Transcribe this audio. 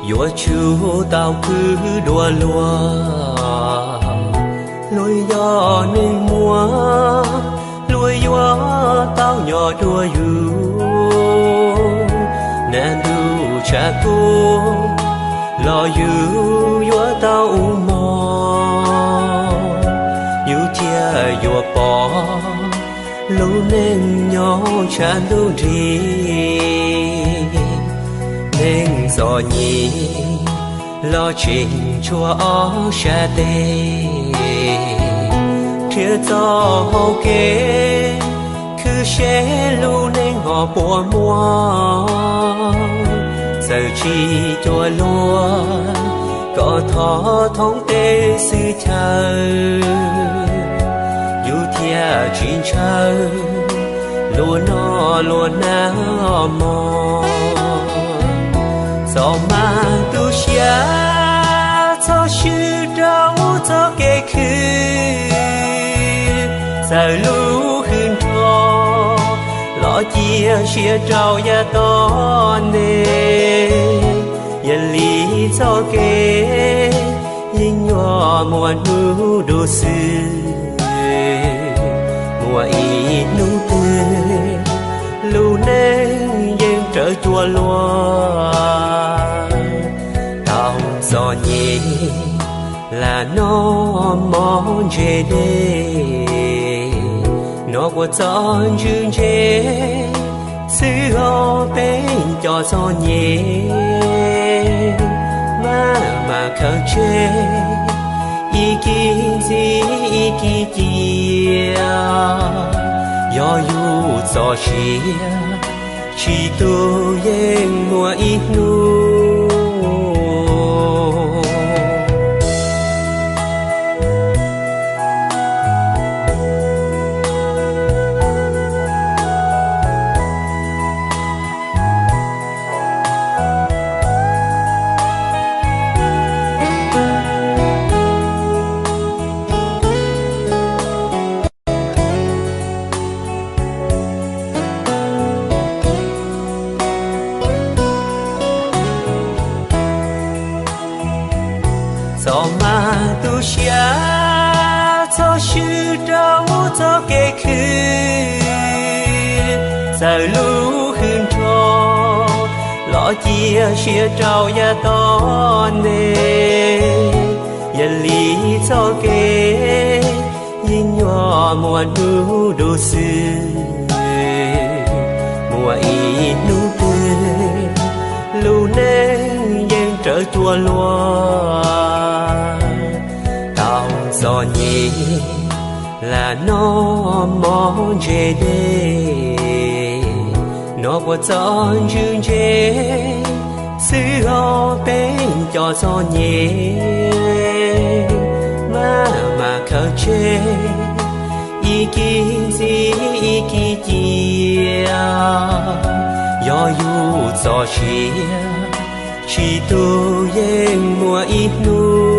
Yuav tsum tau khwv dua luag, luag yog neeg muaj, luag yuav tau nyob dua yus. Nag ntuj tshav kub los yus yuav tau ua mov, yus thiaj yuav pom lub neej nyob tshav ntuj nrig. Neeg txom nyem los tseem tshuav ob sab tes, nrhiav txoj hau kev khwv seb lub neej ho puas muaj. Txawm tsis cuag luag, kom thov thoob teb xwb chaw, yus thiaj tsis ntshaw luag noj luag hnav mov. Txom mag tu siab, txhob swb rau txoj kev khwv. Txawm lub hwj nrho los cia siab rau yav tom ntej, yog li txoj kev yeej yuav muaj hnub dua xwb. Muaj ib hnub twg lub neej yeej rawv cuag luag, tau txom nyem lam noj mov ntse dej. Nov quav txob ntswg ntse, xwb ho peb cov txom nyem maj mam khaws tseg, ib kis ntxiv ib kis cia. Yog yus txoj sia tsis tu yeej muaj ib hnub. Txom mag tu siab, txhob swb rau txoj kev khwv. Txawm lub hwj nrho los cia siab rau yav tom ntej, yog li txoj kev yeej yuav muaj hnub dua xwb. Muaj ib hnub twg lub neej yeej rawv cuag luag, tau txom nyem lam noj mov ntse dej. Nov quav txob ntswg ntse, xwb ho peb cov txom nyem maj mam khaws tseg, ib kis ntxiv ib kis cia. Yog yus txoj sia tsis tu yeej muaj ib hnub.